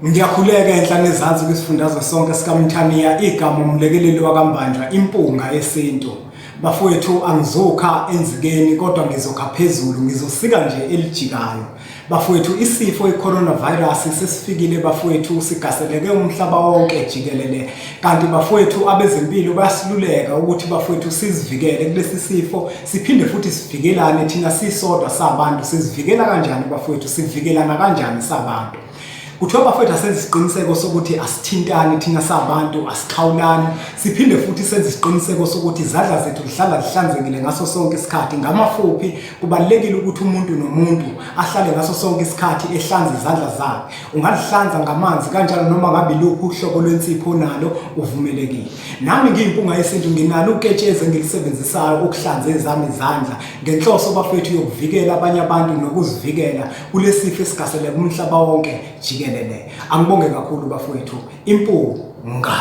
Ngiyakhuleka enhla nezansi kwisifundazwe sonke sikaMthaniya igama umlekeleli wakaMbanjwa impunga yesintu. Bafowethu angizokha enzikeni kodwa ngizokha phezulu ngizosika nje elijikayo. Bafowethu isifo i-coronavirus sesifikile bafowethu sigaseleke umhlaba wonke jikelele. Kanti bafowethu abezempilo bayasiluleka ukuthi bafowethu sizivikele kulesi sifo siphinde futhi sivikelane thina sisodwa sabantu sizivikela kanjani bafowethu sivikelana kanjani sabantu. Kuthiwa bafethu asenze isiqiniseko sokuthi asithintani thina sabantu asixhawulani siphinde futhi senze isiqiniseko sokuthi izandla zethu zihlala zihlanzekile ngaso sonke isikhathi ngamafuphi kubalulekile ukuthi umuntu nomuntu ahlale ngaso sonke isikhathi ehlanza izandla zakhe ungalihlanza ngamanzi kanjalo noma ngabe iluphi uhlobo lwensipho onalo uvumelekile nami ngiyimpunga yesintu nginalo uketshezi engilisebenzisayo ukuhlanza ezami izandla ngenhloso bafethu yokuvikela abanye abantu nokuzivikela kulesifo esigasele kumhlaba wonke jikelele. Angibonge kakhulu bafowethu. Impunga.